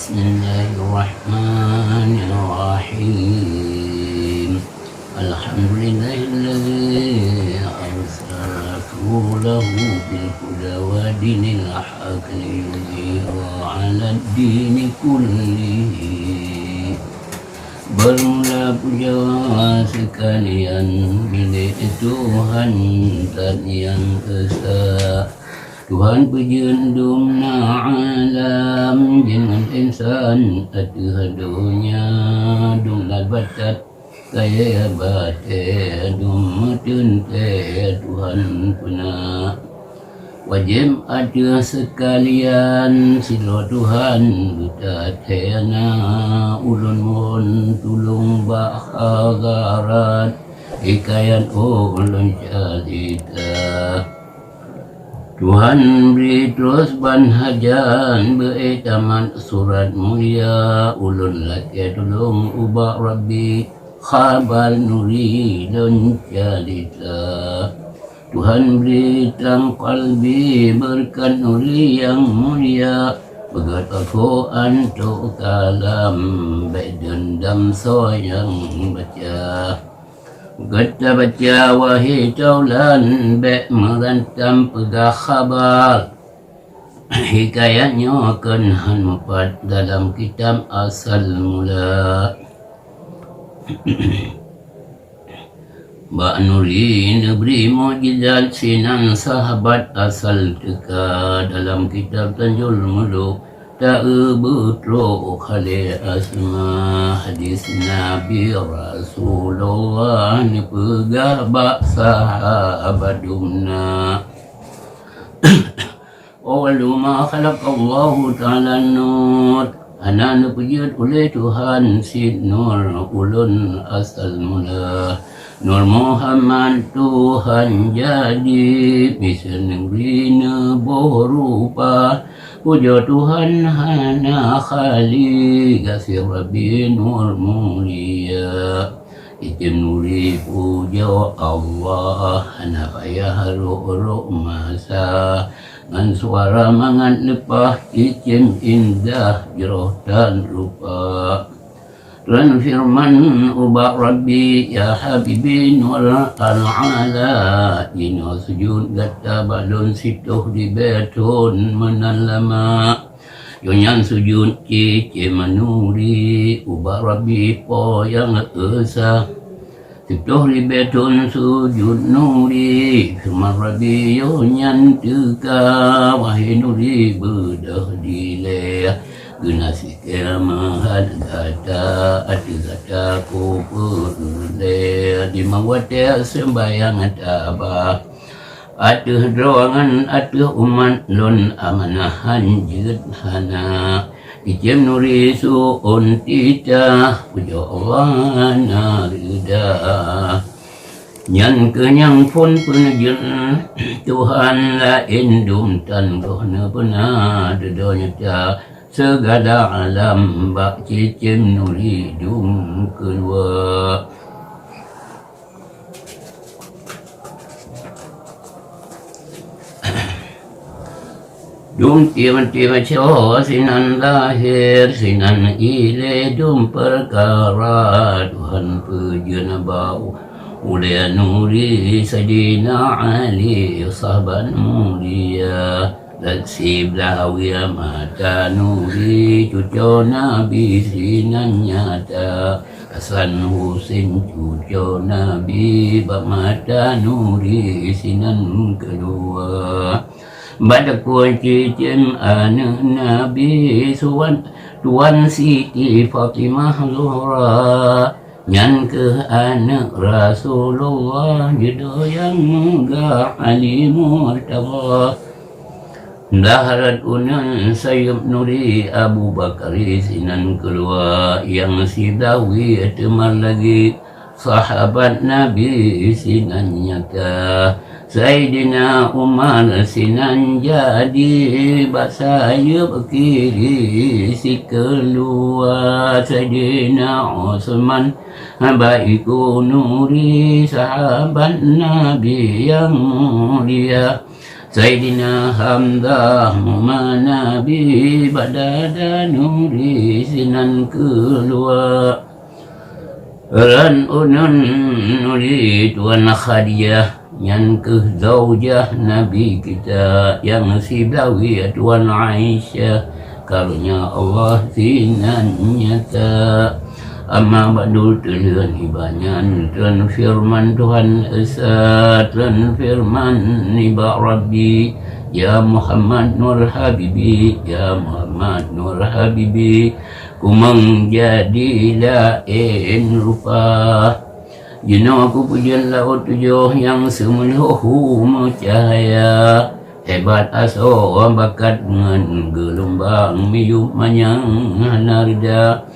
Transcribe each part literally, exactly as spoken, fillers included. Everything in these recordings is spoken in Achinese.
Bismillahirrahmanirrahim. Alhamdulillahilladzi arsala rasulahu bil huda wa dinil haq liyudhhirahu 'alad dini kullihi. Beurmula pujoe seukalian milék Tuhan that nyang esa. Tuhan peujeuet dum na alam, jin ngon insan ateueh donya, dum lat batat kayée batée, dum meuteuntée Tuhan peuna. Wajéb ateueh seukalian sidroe Tuhan geutateupeue na, ulôn mohon tulông bak hadarat, hikayat ulôn carita. Tuhan bri troh ban hajat beu-éh tamat surat mulia, ulôn lakée tulông ubak Rabbi, haba nuri lôn carita. Tuhan bri trang kalbi beureukat nuri nyang mulia, beugét Al-Qur'an trok kalam, bék deundam soe nyang baca. Gata baca wahé taulan, bék meurantam peugah haba. Hikayat nyoe kon hán mupat dalam kitab Asal Mula. Bak nuri neubri mukjizat sinan sahabat asal teuka dalam kitab Tanjul Muluk. Ta-eu beutroh khalé asma hadis Nabi Rasulullah neupeugah bak sahabat dumna. Awwalu ma khalaqallahu ta'ala nur, hana neupeujeuet ulé Tuhan cit nur ulôn asal mula. Nur Muhammad Tuhan jadi, miseue neubri neuboh rupa. Pujoe Tuhan hana khali, gaséh Rabbi nur mulia. Cicém nuri pujoe Allah, hana payah rhot-rhot masa. Ngon suara mangat leupah, cicém indah jroh tan rupa. Lôn feureuman ubak Rabbi, "Ya Habibi Nur Al-Ala, jinoe sujut gata bak lôn sitoh ribée thon meunan lama." Yoh nyan sujut cicém nuri ubak Rabbi Po Nyang Esa. Sitoh ribée thon sujut nuri, feureuman Rabbi yoh nyan teuka, "Wahé nuri, beudôh dilée, geunaséh keu meuhat gata, ateueh gata kupeureulée, dimang watée seumbahyang tabah." Ateueh droe ngon ateueh umat lôn amanah han jeuet hana. Cicém nuri su'on titah, pujoe Allah na reuda. Nyan keuh nyang phon peuneujeuet Tuhan, laén dum tan goh neupeuna dudoe nyata. Seugala alam bak cicém nuri dum keuluwa. Dum tieb-tieb cot sinan lahé, sinan ilée dum peukara. Tuhan peujeuet bak ulée nuri Saidina Ali, sahabat mulia. Lat siblah wie mata nuri, cucoe Nabi sinan nyata. Hasan Husein cucoe Nabi, bak mata nuri sinan keuluwa. Bak dakue cicém aneuëk Nabi, suwan Tuan Siti Fatimah Zuhra. Nyan keuh aneuëk Rasulullah, judoe nyang meugah Ali Murtadha. Daharat uneuen sayeueb nuri Abu Bakar sinan keuluwa, nyang siblah wie teuma lagée sahabat Nabi sinan nyata. Saidina Umar sinan jadi bak sayeueb kiri sikeuluwa, Saidina Utsman bak iku nuri sahabat Nabi nyang mulia. Saidina Hamzah muma Nabi, bak dada Nuri sinan keuluwa. Ran uneun Nuri tuan Khadijah, nyan keuh zaujah Nabi kita nyang siblawi tuan Aisyah. Karonya Allah sinan nyata. Amma ba'du, teulheueh nibak nyan, treun feureuman Tuhan Esa, treun feureuman nibak Rabbi, "Ya Muhammad nur habibi, ya Muhammad nur habibi, kumang jadi laén rupa." Jinoe kupeujeuet laôt tujoh nyang seumeuleuhu meucahya. Hebat asoe bakat ngon geulumbang miyueb manyang hana reda.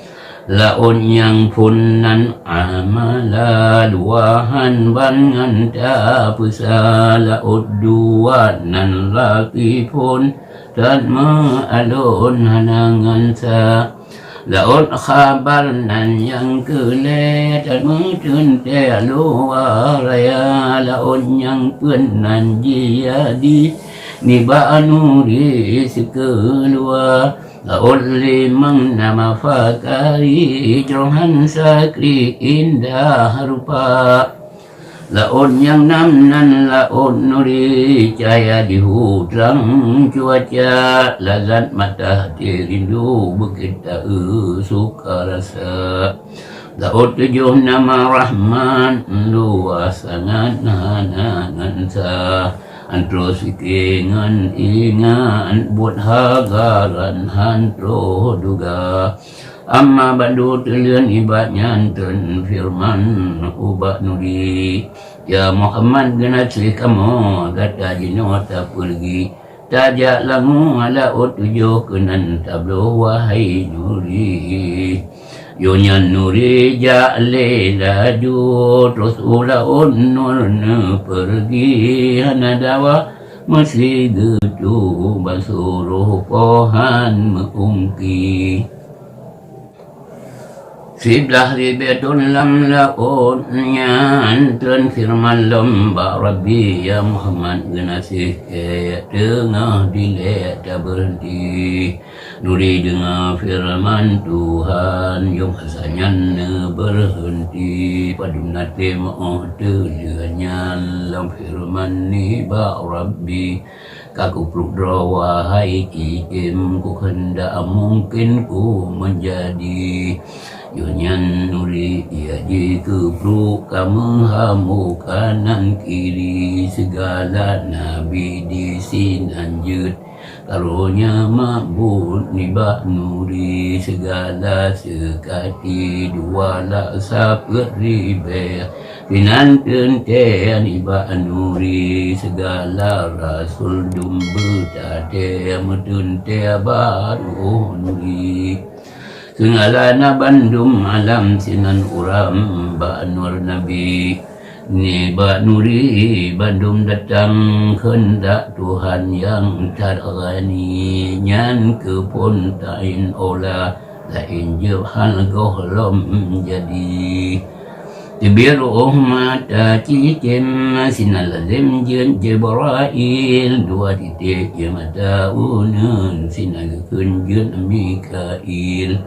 Laôt nyang phon nan amala, luwahan ban ngon tapeusa. Laôt dua nan laki phon, that meualon hana ngon sa. Laôt khaba nan nyang keu lhèe, that meuteuntèe luwa raya. Laôt nyang peuet nan jiyadi nibak Nuri sikeuluwa. Laôt limong na Fakari, jroh han sakri indah rupa. Laôt nyang nam nan laôt Nuri, cahya jihu trang cuaca, lazat mata hati rindu, beukeuet taeu suka rasa. Laôt tujoh nama Rahman, luwah sangat hana ngon sa, han troh sike ngon ingat, buet hagaran han troh duga. Amma ba'du, teulheueh nibak nyan treun feureuman ubak Nuri, "Ya Muhammad, geunaséh kamoe, gata jinoe tapeureugi. Tajak langue laôt tujoh keunan tabloe, wahai Nuri." Yoh nyan Nuri jak lé laju, troh u laôt Nur neupeureugi, hana dawa meusigeutue, ban suroh po han meu-ungki. Siblaih ribèe thon lam laôt nyan, treun feureuman lom bak Rabbi, "Ya Muhammad, geunaséh kèe, teungoh dilèe tabeureunti." Nuri deungoe feureuman Tuhan, yoh masa nyan neubeureuheunti. Padum na teumoh teulheueh nyan, lom feureuman nibak Rabbi, "Ka kupruet droe, wahai Cicém, kukheundak mungken ku meujadi." Yoh nyan Nuri ia jikeupruk, ka meuhambô kanan kiri, sigala nabi disinan jeuet. Karonya mabot nibak Nuri, sigala seukati dua lak sapeuet ribèe. Sinan teuntèe nibak Nuri, sigala rasul dum beutaté, meuteuntèe bak roh Nuri. Sigala na bandum alam sinan uram bak Nur Nabi. Nibak Nuri bandum datang, keuheundak Tuhan nyang that ghani, nyan keuphon tain olah, laén jeuet hal gohlom jadi. Teubiet roh mata Cicém, sinan lazem jeuet Jibrail, dua titek ie mata uneuen, sinan geukheun jeuet Mikail.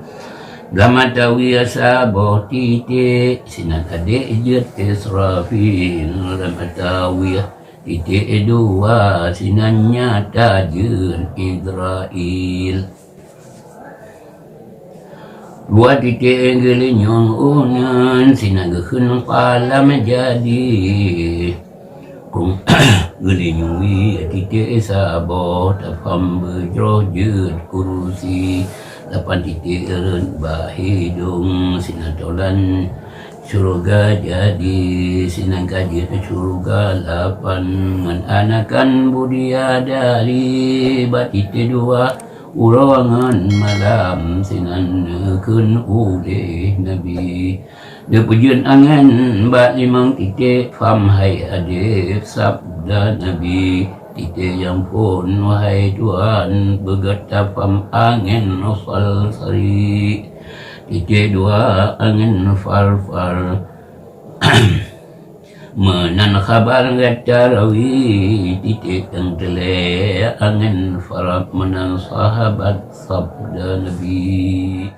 Lam mata wie saboh titek, sinan kadek jeuet Israfil. Lam mata wie titek dua, sinan nyata jeuet Izrail. Dua titek geulinyueng uneuen, sinan geukheun qalam jadi. Kong geulinyueng wie titek saboh, tafham beujroh jeuet kurusi. Lapan titek rhot bak hidông, sinan tolan syeuruga jadi. Sinan ka jeuet syeuruga lapan, ngon anakan bidadari. Bak titek dua, uroe ngon malam, sinan neukheun uleh Nabi. Neupeujeuet angén bak limong titek, pham hai adeb sabda Nabi. Titek nyang phon, wahai Tuhan, beugöt tafham angén falsari. Titek dua angén farfar. Meunan khabar gata rawi, titik nyang teulék angén farab meunan sahabat sabda Nabi.